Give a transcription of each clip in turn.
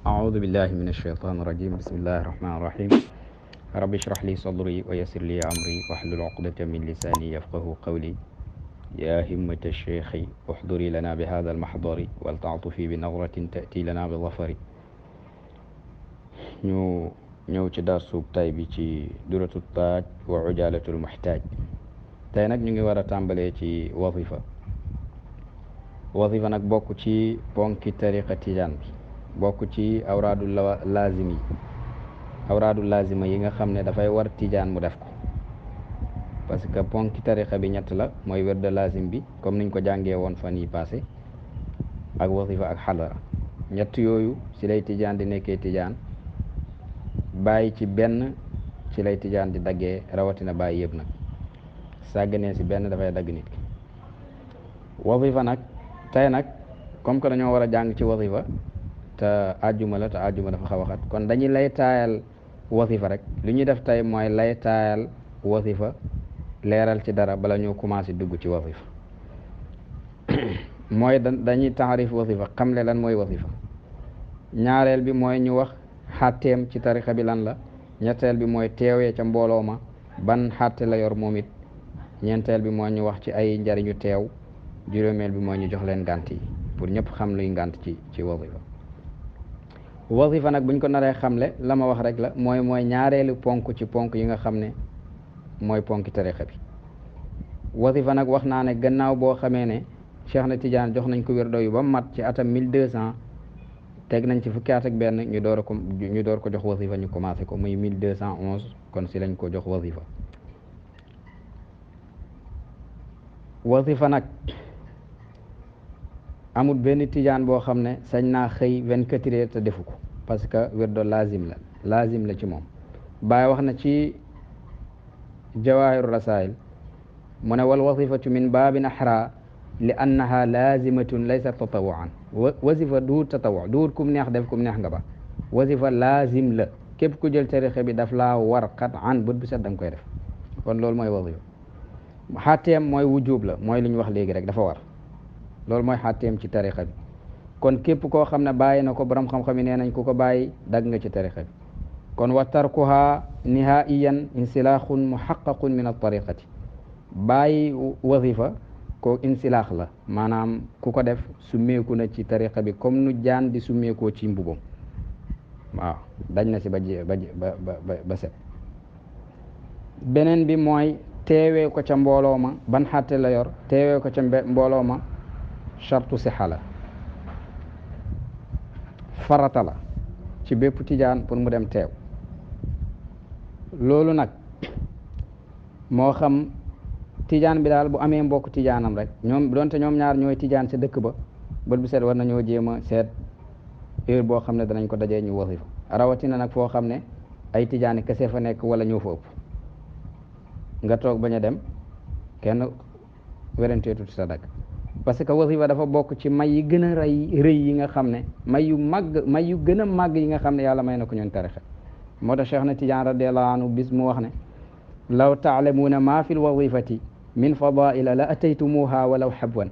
أعوذ بالله من الشيطان الرجيم بسم الله الرحمن الرحيم رب اشرح لي صدري ويسر لي أمري واحلل عقدة من لساني يفقه قولي يا همة الشيخ احضري لنا بهذا المحضر ولتعطفي بنظرة تأتي لنا بالظفر ñu ñëw ci darsub tay bi ci duratu taaj wa ujalatul muhtaaj tey nag ñu ngi war a tàmbalee ci wazifa nag bokk ci ponki tariqa tijaan bi bokk ci awraadu laazim yi awraadu laazima yi nga xam ne dafay war tijaan mu def ko parce que ponki tariqa bi ñett la mooy wérde laazim bi comme niñ ko jàngee woon fan yi passé ak wazifa ak xadara ñett yooyu ci lay tijaan di nekkee tijaan bàyyi ci benn ci lay tijaan di daggee rawatina bàyyi yëpp nag sàgganee si benn dafay dagg nit ki wazifa nag tey nag comme que dañoo war a jàng ci wazifa te àjjuma la te àjjuma dafa xaw a xat kon dañuy lay taayal wazifa rek lu ñuy def tey mooy lay taayal wazifa leeral ci dara bala ñoo commencé dugg ci wazifa mooy dañuy taarif wazifa xamle lan mooy wazifa ñaareel bi mooy ñu wax xàtteem ci tarixa bi lan la ñetteel bi mooy teewee ca mbooloo ma ban xàtte la yor moom it ñeenteel bi mooy ñu wax ci ay njariñu teew juróomeel bi mooy ñu jox leen ngànt yi pour ñëpp xam luy ngànt ci wazifa nag buñ ko naree xamle la ma wax rek la mooy ñaareelu ponk ci ponk yi nga xam ne mooy ponki tarixa bi wazifa nag wax naa ne gannaaw boo xamee ne Cheikh na Tidiane jox nañ ko wérdo yu ba mat ci atam 1200 teg nañ ci fukki at ak benn ñu door ko jox wazifa ñu commencé ko muy 1211 kon si lañ ko jox wazifa nag amul benn tijaan boo xam ne sañ naa xëy 24 heures te defu ko parce que wérdo lazim la ci moom Baay wax na ci jawaahiru rasail mu ne wal wazifatu min baabin ahra li annaha lazimatun laysa tatawuan wazifa duur tatawu duur kum neex def kum neex nga ba wazifa lazim la képp ku jël tarixa bi daf laa war xat an bët bu set da nga koy def kon loolu mooy wazifa xàtteem mooy wujub la mooy lu ñu wax léegi rek dafa war loolu mooy xàtteem ci tarixa bi kon képp koo xam ne bàyyi na ko borom xam-xam yi nee nañ ku ko bàyyi dagg nga ci tarixa bi kon wa tarkuha nihaiyan insilaaxun muhaqqaqun min at-tariqati bàyyi wazifa ko insilaax la maanaam ku ko def summeeku na ci tariqa bi comme nu jaan di summeekoo ci mbubam waaw dañ na si ba set beneen bi mooy teewee ko ca mbooloo ma ban xàtte la yor teewee ko ca mbooloo ma chartu sixa la farata la ci bépp tijaan pour mu dem teew loolu nag moo xam tijaan bi daal bu amee mbokk tijaanam rek ñoom donte ñoom ñaar ñooy tijaan sa dëkk ba bët bu set war nañoo jéem a seet heure boo xam ne danañ ko dajee ñu wazifa rawatina nag foo xam ne ay tijaani kese fa nekk wala ñoo fa ëpp nga toog bañ a dem kenn werenteetut sa dagg parce que wazifa dafa bokk ci may yi gën a rëy yi nga xam ne may yu gën a màgg yi nga xam ne yàlla may na ko ñun tarixa moo tax Cheikh na Tijaan radiyallahu anhu bis mu wax ne law taalamuuna maa fi lwazifati min fadaila la ataytumuha walaw habwan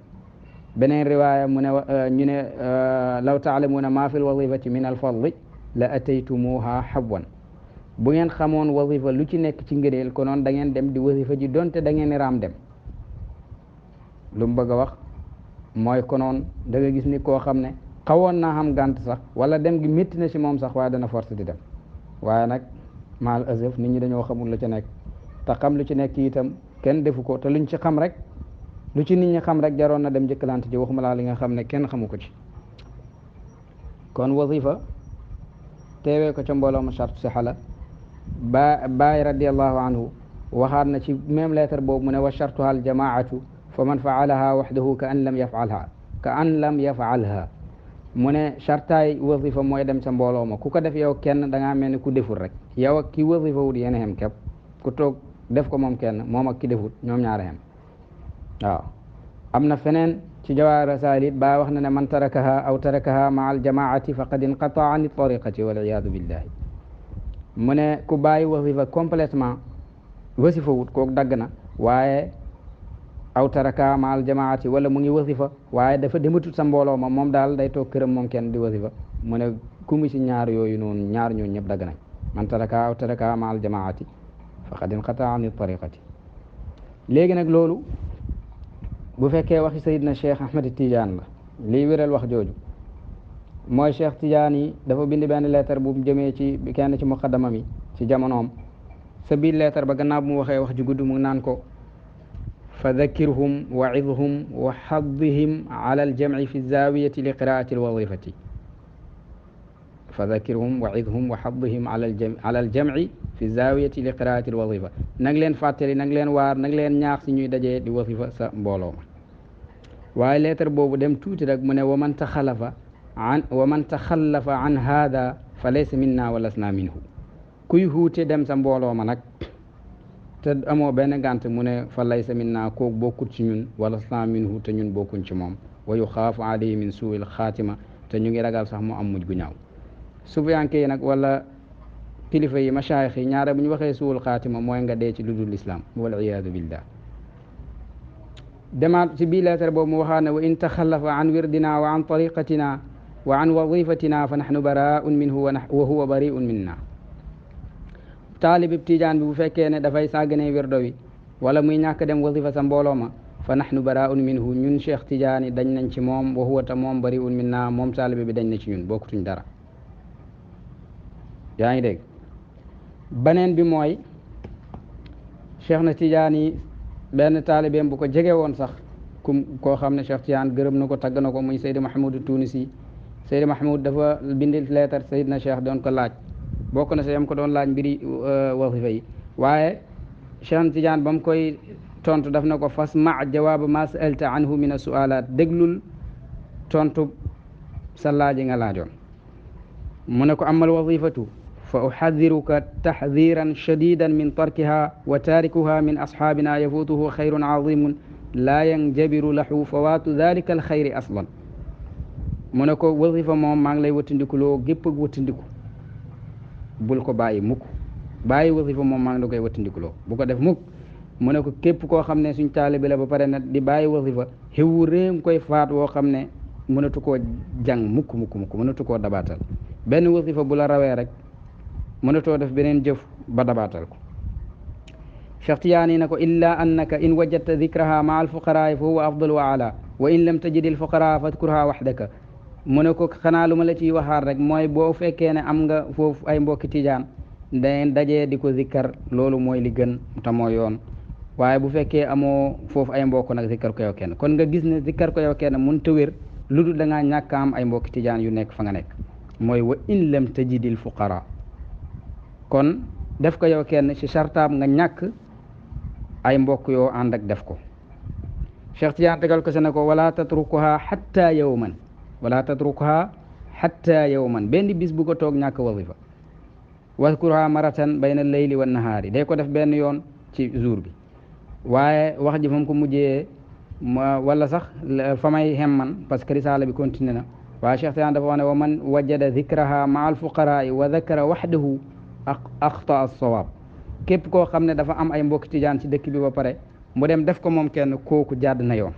beneen riwaaya mu ne ñu ne law taalamuuna maa fi lwazifati min alfadli la ataytumuha habwan bu ngeen xamoon wazifa lu ci nekk ci ngëneel konoon da ngeen dem di wazifa ji donte da ngeen raam dem lu mu bëgg a wax mooy konoon da nga gis ni koo xam ne xawoon naa xam gànt sax wala dem gi métti na si moom sax waaye dana force di dem waaye nag maal asaf nit ñi dañoo xamul la ca nekk te xam lu ci nekk itam kenn defu ko te luñ ci xam rek lu ci nit ñi xam rek jaroon na dem jëkkalante ci waxuma laa li nga xam ne kenn xamu ko ci kon wazifa teewee ko ca mbooloo ma charte sixa la Baay radiallahu anhu waxaat na ci même lettre boobu mu ne wa chartuha al jamaatu fa man faalaha waxdahu ka an lam yafaalha mu ne chartaay wazifa mooy dem ca mbooloo ma ku ko def yow kenn da ngaa mel ni ku deful rek yow ak ki wazifa wut yéen a xem képp ku toog def ko moom kenn moom ak ki defut ñoom ñaar xem waaw am na feneen ci jawaahir rasaa'il it Baay wax na ne man tarakaha aw tarakaha maa al jamaati faqad inqataa an tariqati wal iyaadu billahi mu ne ku bàyyi wazifa complètement wasifa wut kooku dagg na waaye aw taraka ma al jamaati wala mu ngi wasifa waaye dafa dematut sa mbooloo ma moom daal day toog këram moom kenn di wasifa mu ne ku mu ci ñaar yooyu noonu ñaar ñooñu ñëpp dagg nañ man taraka aw taraka ma al jamaati faqad inqata an tariqati. léegi nag loolu bu fekkee waxi Seydina Cheikh Ahmed Tidiane la liy wéral wax jooju mooy Cheikh Tidiane yi dafa bind benn leetar bu jëmee ci kenn ci muqaddama mi ci jamonoom. sa biir leetar ba gannaaw bu mu waxee wax ju gudd mu naan ko fa dakkirhum wa idhum wa haddihim ala aljamci fi zawiyati li qiraati alwadifati fa dakkirhum wa idhum wa haddihim ala aljamci fi zawiyati li qiraati alwadifa nag leen fàttali nag leen waar nag leen ñaax si ñuy dajee di wasifa sa mbooloo ma. waaye leetar boobu dem tuuti rek mu ne wa man taxallafa an hada fa laysa minna wa lasna minhu. kuy xuute dem sa mbooloo ma nag te amoo benn gànt mu ne fa laysa minna kooku bokkut ci ñun wala lasna minhu te ñun bokkuñ ci moom wa yuxaafu alayhi min suuil xaatima te ñu ngi ragal sax mu am mujj gu ñaaw. sufiyanke yi nag wala kilifa yi machaayix yi ñaare bu ñu waxee suul xaatima mooy nga dee ci lu dul islam wal iyaadu billah. demaat ci bii leetar boobu mu waxaa ne wa in taxallafa an wirdina wa an tariqatina wa an wadifatina fa nahnu baraun minhu wa huwa bariun minna. taalibib tijaan bi bu fekkee ne dafay sàgganee wirdo wi wala muy ñàkk dem wasifa sa mbooloo ma fa nahnu baraun minhu ñun Cheikh Tidiane dañ nañ ci moom wa huwa ta moom bariun minna moom taalibe bi dañ na ci ñun bokkutuñ dara. yaa ngi dégg beneen bi mooy Cheikh na Tidiane yi benn taalibeem bu ko jege woon sax koo xam ne Cheikh Tidiane gërëm na ko tagg na ko muy Seydi Mahmoud Tunisi. Seydi Mahmoud dafa bindil leetar Seydina Cheikh doon ko laaj bokk na sa yam ko doon laaj mbiri wasifa yi waaye Cheikh Tidiane ba mu koy tontu daf na ko fasma jawaaba ma sa'alta anhu min as-su'alat déglul tontu sa laaj nga laajoon. mu ne ko amal wasifatu fa uxadiruka taxdiran shadidan min tarkiha wa tarikuha min asxaabina yafutuhu xayrun azimun laa yanjabiru lahu fawaatu dalika alxayri aslan. mu ne ko wasifa moom maa ngi lay wattandikuloo gépp ak wattandiku bul ko bàyyi mukk bàyyi wasifa moom maa ngi la koy wattandikuloo bu ko def mukk. mu ne ko képp koo xam ne suñ taalibe la ba pare na di bàyyi wasifa xewu réem koy faat woo xam ne mënatu koo jàng mukk mënatu koo dabaatal benn wasifa bu la rawee rek mënatoo def beneen jëf ba dabaatal ko. Cheikh Tidiane na ko illa annaka in wajadta dikraha maa alfuqaraa fa huwa afdal wa ala wa in lam tajid alfuqaraa fadkurha waxdaka. mu ne ko xanaa lu ma la ciy waxaat rek mooy boo fekkee ne am nga foofu ay mbokki tijaan dañ dajee di ko zikkar loolu mooy li gën te mooy yoon. waaye bu fekkee amoo foofu ay mbokk nag zikkar ko yow kenn kon nga gis ne zikkar ko yow kenn mun ta wér lu dul da ngaa ñàkk am ay mbokki tijaan yu nekk fa nga nekk mooy wa in lam tajidil fuqara. kon def ko yow kenn ci sartaab nga ñàkk ay mbokk yoo ànd ak def ko. Cheikh Tidiane tegal ko se ne ko wala tatrukuha hatta yawman benn bis bu ko toog ñàkk wasifa waskurha maratan bayna al-layli wan nahaari day ko def benn yoon ci jour bi. waaye wax ji fa mu ko mujjee wala sax fa may xemman parce que risaala bi continué na waaye Cheikh Tidiane dafa wax ne wa man wajada zikraha maa alfuqaraai wa zakara waxdahu axta as-sawaab. képp koo xam ne dafa am ay mbokki tijaan ci dëkk bi ba pare mu dem def ko moom kenn kooku jàdd na yoon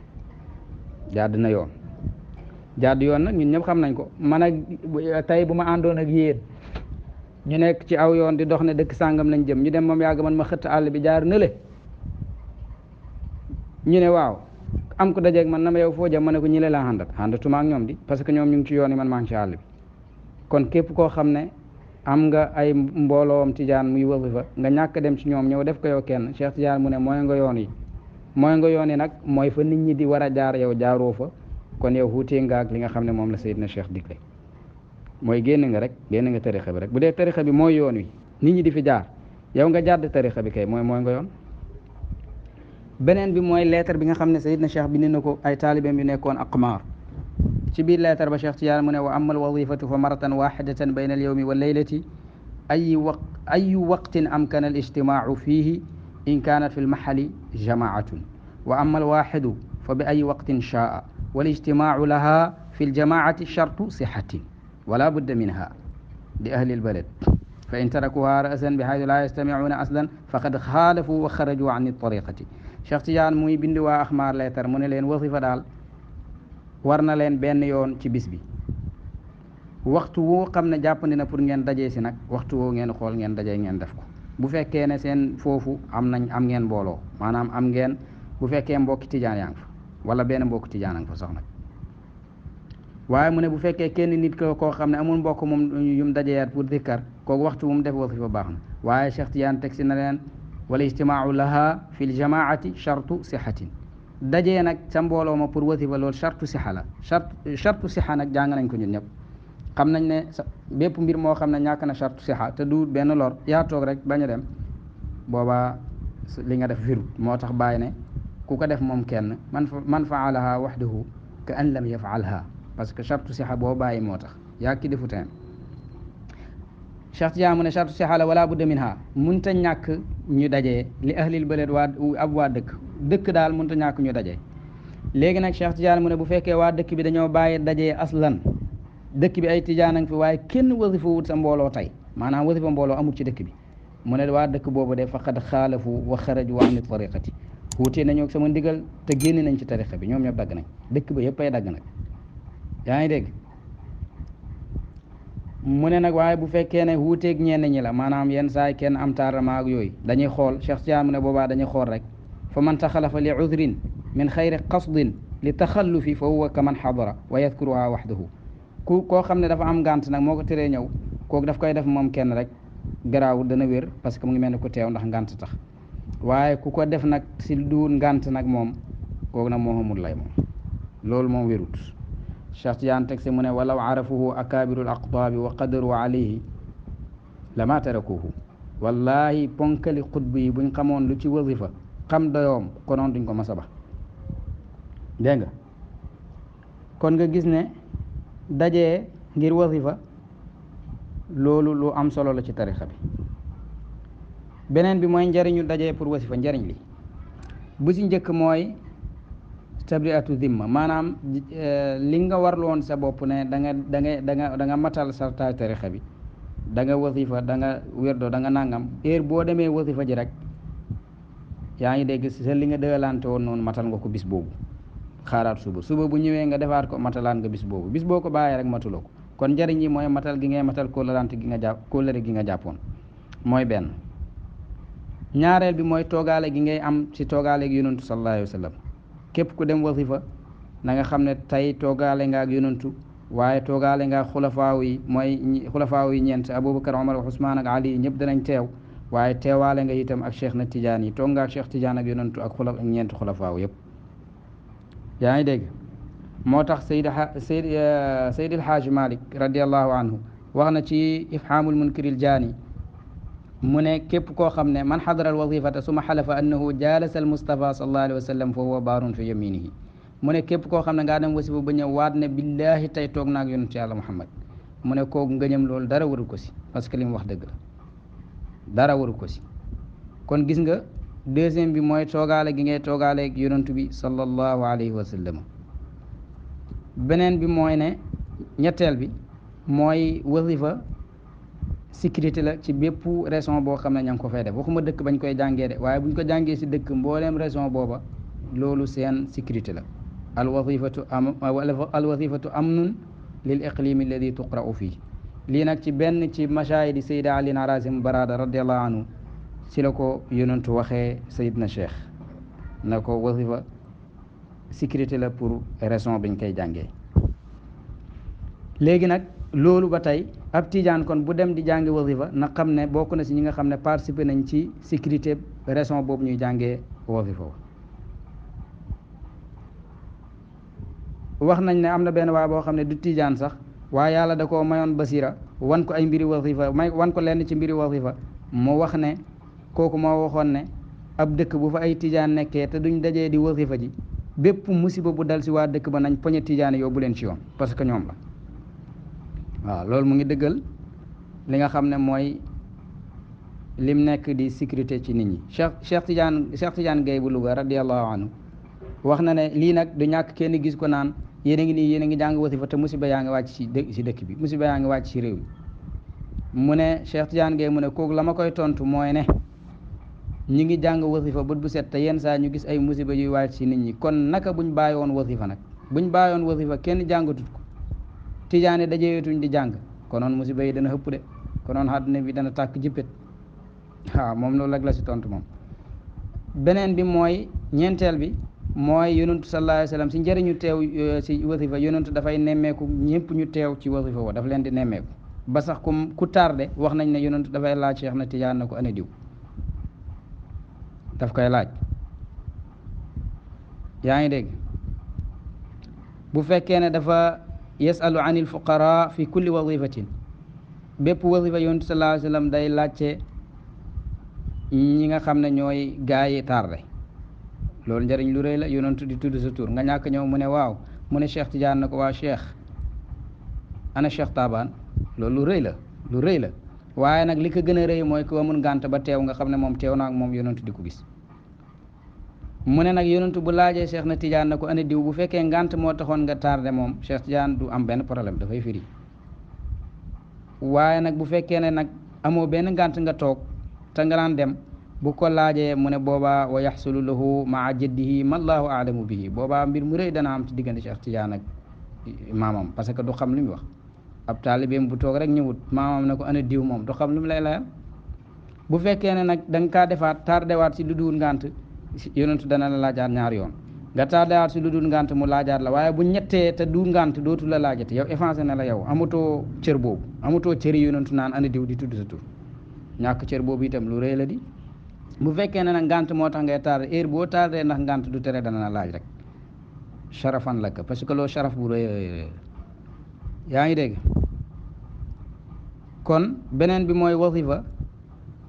jàdd yoon nag ñun ñëpp xam nañ ko. man ak tey bu ma àndoon ak yéen ñu nekk ci aw yoon di dox ne dëkk sàngam lañ jëm ñu dem moom yàgg man ma xëtt àll bi jaar nële ñu ne waaw am ko dajeeg man na ma yow foo jëm ma ne ko ñi le laa àndatuma ak ñoom di parce que ñoom ñu ngi ci yoon yi man maa ngi ci àll bi. kon képp koo xam ne am nga ay mbooloom tijaan muy wasifa nga ñàkk dem ci ñoom ñëw def ko yow kenn Cheikh Tidiane mu ne mooy nga yoon yi nag mooy fa nit ñi di war a jaar yow jaaroo fa kon yow xuutee nga ak li nga xam ne moom la Seydina Cheikh digle mooy génn nga tarixa bi rek bu dee tarixa bi mooy yoon wi nit ñi di fi jaar yow nga jàdd tarixa bi kay mooy nga yoon. beneen bi mooy leetar bi nga xam ne Seydina Cheikh bind na ko ay taalibeem yu nekkoon Aqmar ci biir leetar ba Cheikh Tidiane mu ne wa amma alwadifatu fa maratan waxidatan bayna alyawmi wa leylati ayu waqtin amkana alijtimaau fihi in kanat fi lmaxali jamaatun wa amma alwaxidu fa bi ayi waqtin shaa walijtimaau laha fi ljamaati shartu sixatin wala budda minha li ahli albalad fa in tarakuha ra'san bi haythu la yastamicuuna aslan faqad xaalafu wa xaraju an tariqati. Cheikh Tidiane muy bind waa Axmar leetar mu ne leen wasifa daal war na leen benn yoon ci bis bi waxtu woo xam ne jàppandi na pour ngeen dajee si nag waxtu woo ngeen xool ngeen dajee ngeen def ko bu fekkee ne seen foofu am ngeen mbooloo maanaam am ngeen bu fekkee mbokki tijaan yaa ngi fa wala benn mbokki tijaan a ngi fa sax nag waaye mu ne bu fekkee kenn nit koo xam ne amul mbokk moom yum dajeyaat pour dikkar kooku waxtu mu def wasifa baax na waaye Cheikh Tidiane teg si na leen wala ijtimaau laha fi ljamaati chartu sixatin dajee nag sa mbooloo ma pour wasifa loolu chartu sixa la chartu sixa nag jàng nañ ko ñun ñëpp xam nañ ne bépp mbir moo xam ne ñàkk na chartu sixa te du benn lor yaa toog rek bañ a dem boobaa li nga def virut moo tax bàyyi ne ku ko def moom kenn man faalaha waxdahu ka an lam yafaalha parce que chartu sixa boo bàyyi moo tax yaa ki defu teen Cheikh Tidiane mu ne chartu sixa la wala budda minha munta ñàkk ñu dajee li ahlil balad waa dëkk daal munta ñàkk ñu dajee léegi nag Cheikh Tidiane mu ne bu fekkee waa dëkk bi dañoo bàyyi dajee aslan dëkk bi ay tijaan a ngi fi waaye kenn wasifa wut sa mbooloo tey maanaam wasifa mbooloo amul ci dëkk bi mu ne waa dëkk boobu de faqad xaalafu wa xaraju an tariqati wuutee nañu ak sama ndigal te génn nañ ci tariqa bi ñoom ñëpp dagg nañ dëkk ba yëpp ay dagg nag yaa ngi dégg mu ne nag waaye bu fekkee ne wuuteeg ñenn ñi la maanaam yenn saay kenn am tardement ak yooyu dañuy xool Cheikh Tidiane mu ne boobaa dañuy xool rek fa man taxalafa li udrin min xayri qasdin li taxallufi fa huwa ka man xadara wa yadkuruha waxdahu koo xam ne dafa am ngànt nag moo ko teree ñëw kooku daf koy def moom kenn rek garaaw dana wér parce que mu ngi mel ne ku teew ndax ngànt tax waaye ku ko def nag si du ngànt nag moom kooku nag moo xamul lay moom loolu moom wérut Cheikh Tidiane teg si mu ne walaw arafuhu akabirul aqtaabi wa qadaru alayhi lama tarakuhu wallahi ponkali xutb yi buñ xamoon lu ci wasifa xam doyoom konoon duñ ko masa ba dégg nga kon nga gis ne dajee ngir wasifa loolu lu am solo la ci tarixa bi beneen bi mooy njariñu dajee pour wasifa njariñ li bu ci njëkk mooy tabriatu zimma maanaam li nga warloon sa bopp ne da nga matal sartaay tarixa bi da nga wasifa da nga wérdo da nga nangam heure boo demee wasifa ji rek yaa ngi dégg sa li nga dëgalante woon noonu matal nga ko bis boobu xaaraat suba bu ñëwee nga defaat ko matalaan nga bis boobu bis boo ko bàyyee rek matuloo ko kon njariñ yi mooy matal gi ngay matal kóolërante gi nga jàpp kóolëre gi nga jàppoon mooy benn ñaareel bi mooy toogaale gi ngay am ci toogaale gi yonantu sallallahu alayhi wa sallam képp ku dem wasifa na nga xam ne tey toogaale nga ak yonantu waaye toogaale nga xulafaaw yi mooy xulafaaw yi ñeent Aboubacar Omar Ousmane ak Ali ñëpp danañ teew waaye teewaale nga itam ak Cheikh na Tidiane yi toog nga ak Cheikh Tidiane ak yonantu ak ñeent xulafaaw yëpp yaa ngi dégg moo tax Seydil Haaji Malik radiallahu anhu wax na ci ifhaamul munkiril jaani mu ne képp koo xam ne man xadara al wazifata suma xalafa annahu jalasa al Mustafa sallallahu alayhi wa sallam fa huwa baarun fi yaminihi mu ne képp koo xam ne ngaa dem wasifa ba ñëw waat ne billahi tey toog naag yonent yàlla Muhammad mu ne kooku ngëñam loolu dara waru ko si parce que li mu wax dëgg la dara waru ko si kon gis nga deuxième bi mooy toogaale gi ngay toogaaleeg yonent bi sallallahu alayhi wa sallam beneen bi mooy ne ñetteel bi mooy wasifa sécurité la ci bépp raison boo xam ne ña ngi ko fay def waxuma dëkk bañ koy jàngee de waaye buñ ko jàngee si dëkk mbooleem raison booba loolu seen sécurité la alwazifatu amnun lil iqlimi alladi tuqra'u fii lii nag ci benn ci machaayidi sayida ali Harazim Barada radiallahu anhu si la ko yonentu waxee sayidna cheikh na ko wasifa sécurité la pour raison biñ koy jàngee léegi nag loolu ba tey ab tijaan kon bu dem di jàngi wasifa na xam ne bokk na si ñi nga xam ne participé nañ ci sécurité raison boobu ñuy jàngee wasifa wax nañ ne am na benn waa boo xam ne du tijaan sax waaye yàlla da koo mayoon basira wan ko ay mbiri wasifa wan ko lenn ci mbiri wasifa mu wax ne kooku moo waxoon ne ab dëkk bu fa ay tijaan nekkee te duñ dajee di wasifa ji bépp musiba bu dal si waa dëkk ba nañ poñe tijaan yóbbu leen ci yoon parce que ñoom la waaw loolu mu ngi dëggal li nga xam ne mooy lim nekk di sécurité ci nit ñi Cheikh Tidiane Gaye bu Louga radiallahu anhu wax na ne lii nag du ñàkk kenn gis ko naan yéen a ngi nii yéen a ngi jàng wasifa te musiba yaa ngi wàcc si dëkk bi musiba yaa ngi wàcc si réew mi mu ne Cheikh Tidiane Gaye mu ne kooku la ma koy tontu mooy ne ñi ngi jàng wasifa bët bu set te yenn saa ñu gis ay musiba yuy wàcc si nit ñi kon naka buñ bàyyi woon wasifa nag buñ bàyyi woon wasifa kenn jàngatut ko tijaan yi dajeetuñ di jàng konoon musiba yi dana xëpp de konoon àdduna bi dana tàkk jippét waaw moom loolu rek la si tontu moom. beneen bi mooy ñeenteel bi mooy yonentu sallallahu alayhi wa sallam si njëriñu teew si wasifa yonentu dafay nemmeeku ñëpp ñu teew ci wasifa wo daf leen di nemmeeku ba sax ku tardé wax nañ ne yonentu dafay laaj Cheikh na Tijaan na ko ana diw daf koy laaj yaa ngi dégg. bu fekkee ne dafa yasalu an il fuqara fi kulli wazifatin bépp wazifa yonentu sallallahu alayhi wa sallam day laajte ñi nga xam ne ñooy gaa yi tardé loolu njëriñ lu rëy la yonentu di tudd sa tur nga ñàkk ñëw mu ne waaw mu ne Cheikh Tidiane na ko waa Cheikh ana Cheikh Taban loolu lu rëy la waaye nag li ko gën a rëy mooy ko amul ngànt ba teew nga xam ne moom teew na ak moom yonentu di ko gis. mu ne nag yonentu bu laajee Cheikh na Tidiane na ko ana diw bu fekkee ngànt moo taxoon nga tardé moom Cheikh Tidiane du am benn problème dafay firi waaye nag bu fekkee ne nag amoo benn ngànt nga toog te nga daan dem bu ko laajee mu ne boobaa wa yaxsulu lahu maa jaddihi ma allahu aalamu bihi boobaa mbir mu rëy dana am ci diggante Cheikh Tidiane ak maamam parce que du xam li muy wax ab taalibeem bu toog rek ñëwut maamam ne ko ana diw moom du xam lu mu lay layal. bu fekkee ne nag da nga kaa defaat tardewaat si lu dul ngànt yonentu dana la laajaat ñaari yoon nga tardewaat si lu dul ngànt mu laajaat la waaye bu ñettee te du ngànt dootu la laajate yow effacé na la yow amatoo cër boobu amatoo cëri yonentu naan ana diw di tudd sa tur ñàkk cër boobu itam lu rëy la di. bu fekkee ne nag ngànt moo tax ngay tardé heure boo tardé ndax ngànt du tere dana la laaj rek sharafan la parce que loolu sharaf bu rëy yaa ngi dégg. kon beneen bi mooy wasifa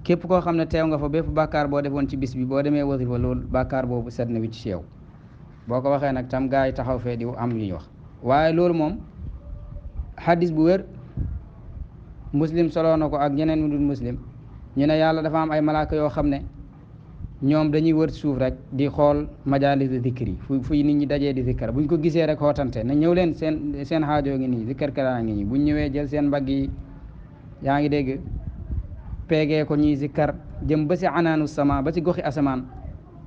képp koo xam ne teew nga fa bépp bàkkaar boo defoon ci bis bi boo demee wasifa loolu bàkkaar boobu set na wicc ci yow boo ko waxee nag tam gaa yi taxaw fee di am lu ñuy wax waaye loolu moom xadis bu wér muslim soloo na ko ak ñeneen mu dul muslim ñu ne yàlla dafa am ay malaaka yoo xam ne ñoom dañuy wër suuf rek di xool majalis de zikr yi fu nit ñi dajee di zikkar buñ ko gisee rek xootante na ñëw leen seen xaajoo ngi nii zikkar karaa ngi nii buñ ñëwee jël seen mbagg yi yaa ngi dégg peegee ko ñuy zikkar jëm ba si anaanu sama ba si goxi asamaan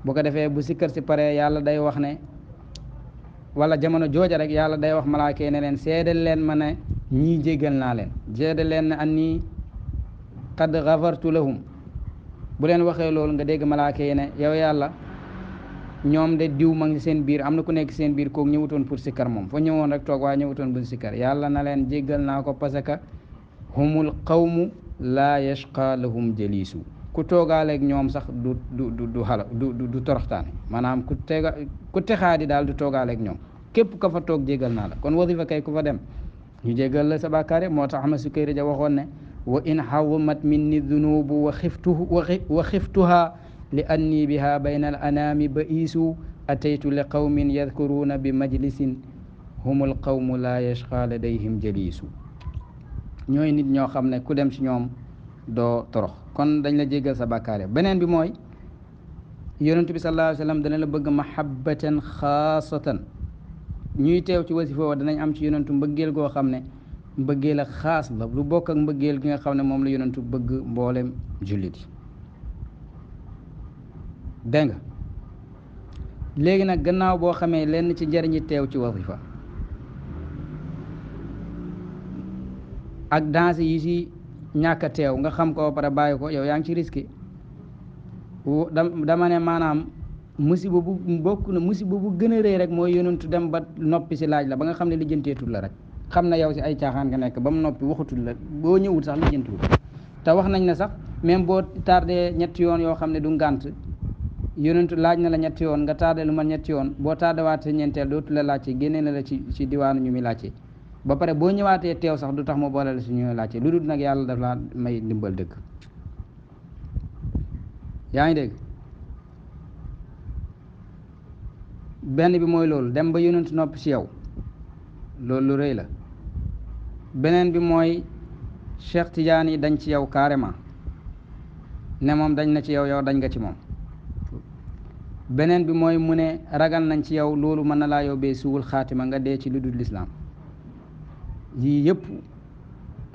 bu ko defee bu sikkar si pare yàlla day wax ne wala jamono jooja rek yàlla day wax malaaka yi ne leen seedal leen ma ne ñii jéggal naa leen seedal leen ne anni qad ghafartu lahum bu leen waxee loolu nga dégg malaaka yi ne yow yàlla ñoom de diw ma ngi seen biir am na ku nekk seen biir kooku ñëwutoon pour sikkar moom fa ñëwoon rek toog waaye ñëwutoon pour sikkar yàlla na leen jéggal naa ko parce que humul qawmu laa yashqa lahum jaliisu ku toogaaleeg ñoom sax du toroxtaane maanaam ku texaadi daal du toogaaleeg ñoom képp ka fa toog jéggal naa la kon wasifa kay ku fa dem ñu jéggal la sa bàkkaar moo tax Ahmad Sukayri ja waxoon ne wa in xawamat minni dunubu wa xiftuha li anni biha bayna al anaami ba'iisu ataytu li qawmin yadkuruuna bi majlisin humul qawmu laa yashqa ladayhim jaliisu ñooy nit ñoo xam ne ku dem ci ñoom doo torox kon dañ la jéggal sa bàkkaare beneen bi mooy yonentu bi sallallahu alayhi wa sallam dana la bëgg mahabbatan xaasatan ñuy teew ci wasifa wa danañ am ci yonentu mbëggeel goo xam ne mbëggeel ak xaas la lu bokk ak mbëggeel gi nga xam ne moom la yonentu bëgg mboolem jullit yi dégg nga léegi nag gannaaw boo xamee lenn ci njariñi teew ci wasifa ak danse yi si ñàkk a teew nga xam ko ba pare bàyyi ko yow yaa ngi ci risque dama ne maanaam musiba bu bokk na musiba bu gën a rëy rek mooy yonentu dem ba noppi si laaj la ba nga xam ne lijjanteetul la rek xam na yow si ay caaxaan nga nekk ba mu noppi waxatul la boo ñëwul sax lijjantiwul te wax nañ ne sax même boo tardé ñetti yoon yoo xam ne du ngànt yonentu laaj na la ñetti yoon nga tardé lu ma ñetti yoon boo tardé waatee ñeenteel dootu la laajte génnee na la ci diwaanu ñu muy laajte ba pare boo ñëwaatee teew sax du tax mu boole la si ñuy laajte lu dul nag yàlla daf laa may ndimbal dëgg yaa ngi dégg benn bi mooy loolu dem ba yonentu noppi si yow loolu lu rëy la beneen bi mooy Cheikh Tidiane yi dañ ci yow carrément ne moom dañ na ci yow yow dañ nga ci moom beneen bi mooy mu ne ragal nañ ci yow loolu mën na laa yóbbee suwul xaatima nga dee ci lu dul lislaam yii yëpp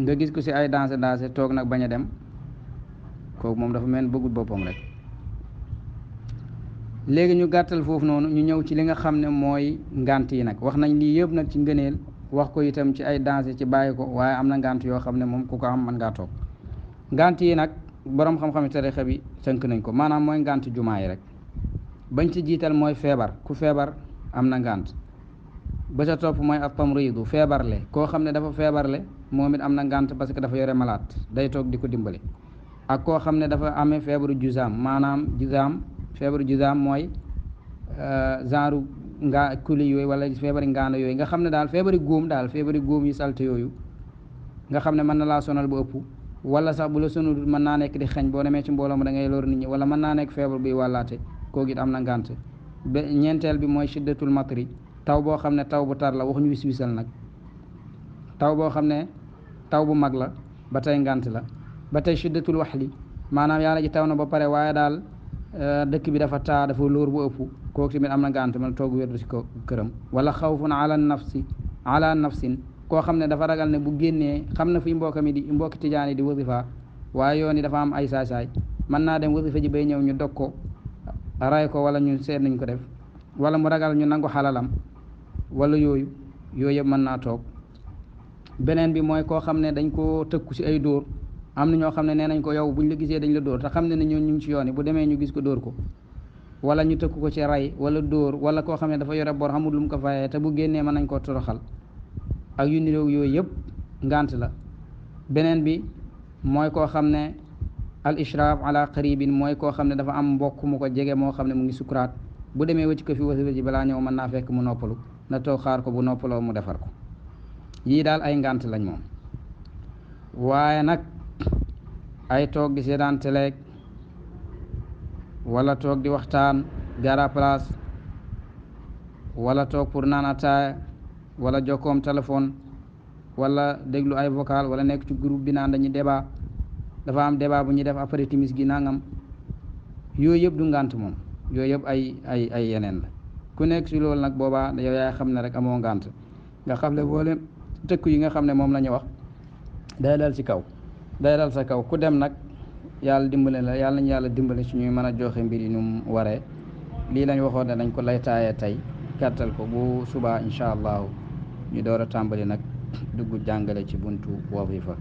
nga gis ko ci ay danse toog nag bañ a dem kooku moom dafa mel bëggul boppam rek léegi ñu gàttal foofu noonu ñu ñëw ci li nga xam ne mooy ngànt yi nag wax nañ lii yëpp nag ci ngëneel wax ko itam ci ay danger ci bàyyi ko waaye am na ngant yoo xam ne moom ku ko am mën ngaa toog ngant yi nag borom xam-xam tarixa bi tënk nañ ko maanaam mooy ngant jumaa yi rek bañ ci jiital mooy feebar ku feebar am na ngant ba ca topp mooy ab tamriidu feebarle koo xam ne dafa feebarle moom it am na ngant parce que dafa yore malaat day toog di ko dimbale ak koo xam ne dafa amee feebaru juzaam maanaam juzaam feebaru juzaam mooy genre kuli yooyu wala feebari ngaana yooyu nga xam ne daal feebari góom yi salte yooyu nga xam ne mën na laa sonal bu ëpp wala sax bu la sonal mën naa nekk di xeeñ boo demee ci mbooloo ma da ngay lor nit ñi wala mën naa nekk feebar buy wàllaate kooku it am na ngant ñeenteel bi mooy shiddatul matri taw boo xam ne taw bu tar la waxuñu wis wisal nag taw boo xam ne taw bu mag la ba tey ngant la ba tey shiddatul waxli maanaam yàlla ji taw na ba pare waaye daal dëkk bi dafa taa dafa lóor bu ëpp kooku tamit am na ngant man toog wérdu si ko këram wala xawfun ala nafsin koo xam ne dafa ragal ne bu génnee xam na fi mbokki tijaan yi di wasifa waaye yoon yi dafa am ay saay-saay mën naa dem wasifa ji bay ñëw ñu dog ko ray ko wala ñu seet nañ ko def wala mu ragal ñu nangu xalalam wala yooyu yëpp mën naa toog beneen bi mooy koo xam ne dañ koo tëkku ci ay dóor am na ñoo xam ne nee nañ ko yow buñ la gisee dañ la dóor te xam ne ñoo ñu ngi ci yoon yi bu demee ñu gis ko dóor ko wala ñu tëkku ko ci ray wala dóor wala koo xam ne dafa yore bor xamul lu mu ko fayee te bu génnee mën nañ koo toroxal ak yu niroog yooyu yëpp ngant la beneen bi mooy koo xam ne al ishraaf ala qaribin mooy koo xam ne dafa am mbokk mu ko jege moo xam ne mu ngi sukuraat bu demee wëcc ko fi wasifa ji balaa ñëw mën naa fekk mu noppalu na toog xaar ko bu noppaloo mu defar ko yii daal ay ngant lañ moom waaye nag ay toog di seetaan télé wala toog di waxtaan gara place wala toog pour naan ataaya wala jokkoom téléphone wala déglu ay vocal wala nekk ci groupe bi naan dañuy débat dafa am débat bu ñuy def après timis gi nangam yooyu yëpp du ngant moom yooyu yëpp ay yeneen la ku nekk ci loolu nag boobaa yow yaay xam ne rek amoo ngant nga xam ne boole tëkku yi nga xam ne moom la ñu wax day dal ci kaw day dal sa kaw ku dem nag yàlla dimbale la yàlla nañu yàlla dimbale ci ñuy mën a joxe mbir yi nu mu waree lii lañ waxoon ne dañ ko lay taayee tey gàttal ko bu subaa incha allahu ñu door a tàmbali nag dugg jàngale ci buntu wazifa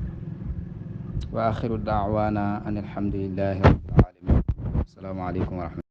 wa axiru daawaana an alhamdulillahi rabbil alamin assalaamu aleykum wa rahmatullah